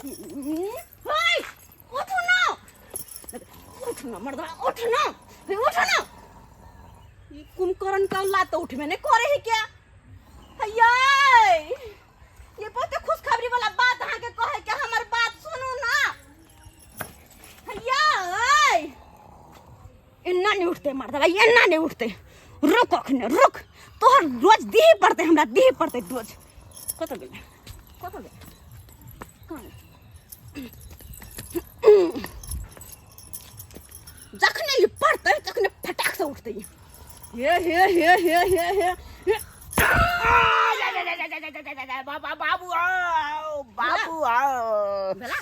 हाय, उठू ना, उठ ना मर्दवा, उठ ना, हे, उठ ना। ई कुंभकर्ण का औलाद तो उठबे नहीं करे है क्या? हयै, ये बहुत खुशखबरी वाला बात अहाँ के कहे के, हमर बात सुनू ना। हयै, एना नहीं उठते मर्दवा, एना नहीं उठते। रुक अखने, रुक, तोहर रोज दिही पड़ते, हमरा दिही पड़ते रोज। कत गेलै, कत गेलै, कहाँ गेलै? जखने ई पड़तै तखने फटाक से उठतै। हे हे हे हे हे हे हे। बाबा, बाबू आओ, बाबू आओ। भेला?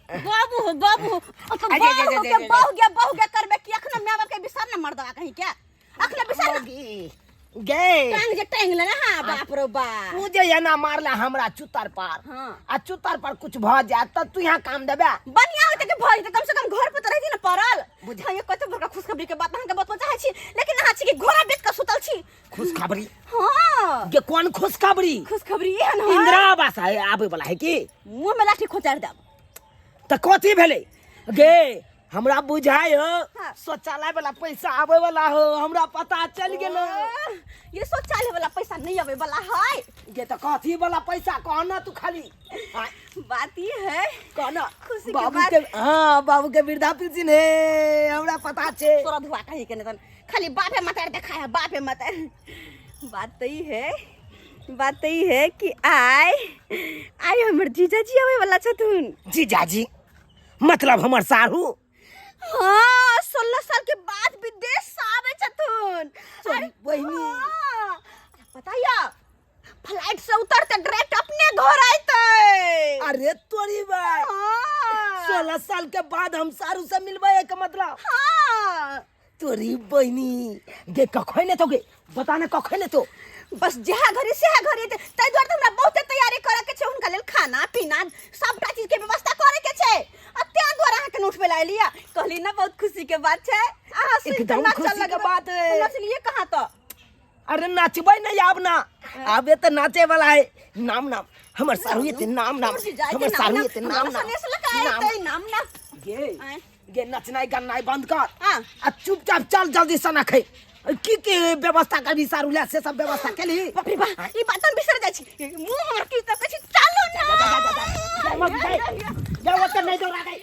बाबू हो, बाबू हो। ओ तो अरे, बाबू अरे, हो अरे, के अरे। बहु गया, बहु गया करबे कि अखने माय बाप के बिसर न मर्दवा कहीं के अखने बिसर न। गे गे। टांग जे टांग लेना। हाँ, बाप रो बाप। तू जे एना मारला हमरा चुतर पर आ चुतर पर कुछ भ जाए त तू यहाँ काम देबे? बढ़िया होते कि भई त कम से कम घर पर त रहती न पड़ल। बुझ- हाँ, ये कते बड़का खुशखबरी के बात अहाँके बतबऽ चाहै छी, लेकिन अहाँ छी कि घोड़ा बेच के सुतल छी। खुशखबरी? हाँ। गे, कौन खुशखबरी? खुशखबरी ई है न। इंदिरा आवास है आबे वाला है की? मुंह में लाठी खोचार देब। त कथी भेलै गे? हमरा बुझाय हो शौचालय वाला पैसा आबे वाला हो, हमरा पता चल गेल। ओह, ये शौचालय वाला पैसा नहीं आवे वाला है। गे, त कथी वाला पैसा? कह ना तू खाली। हाँ, बात ये है, कह ना। खुशी के बाबू बात। के, हाँ, बाबू के वृद्धा पेंशन है, हमरा पता छे। तोरा धुआ कहीं के नहीं, खाली बापे मतार देखा है, बापे मतार। बात तो ई है, बात तो ई है कि आय आय हमर जीजाजी आवे वाला छथुन। जीजाजी मतलब हमर साढ़ू? हाँ, 16 साल के बाद विदेश से आवे छथुन। चल, अरे, बहिनी। हाँ, पता या फ्लाइट से उतरते डायरेक्ट अपने घर आते। अरे तोरी भाई! हाँ। 16 साल के बाद हम सारू से मिलबै के मतलब? हाँ। तोरी बहिनी! गे, कखन एतो गे? बता ने, कखन एतो? बस जहाँ घड़ी सेहा घड़ी एतै। ताहि दुआरे तऽ हमरा बहुते तैयारी करऽ के छै, हुनका लेल खाना पीना सबटा चीज के व्यवस्था करे के छै, आ ताहि दुआरे अहाँके नोट पे लायली। कहली ना, बहुत खुशी के बात छै। अहाँ सुनि कऽ एकदम नाचऽ खुशी के लगबै। बात है। नचलियै कहाँ तऽ? अरे, नाचबै नहीं आब ना, आबे तऽ नाचे वाला है। नाम नाम, हमर सारू एते, नाम नाम। हमर जीजा एतै, हमर नाम सारू नाम। एते, नाम हमरा नाम। सनेस लऽ कऽ नाम। एतै, नाम नाम। गे। आँय। गे, नचनाइ गन्नाइ बंद कर हाँ। आ चुपचाप चल जल्दी सना खै। की की व्यवस्था करबी सारू ले, से सब व्यवस्था केली? बाप रे बा, ई बात हम बिसर जाइ छी। मुँह हमर की तकै छी, चलू ना। जा, जा, जा, जा, जा, जा, जा, ओते नहीं दौड़ा गई।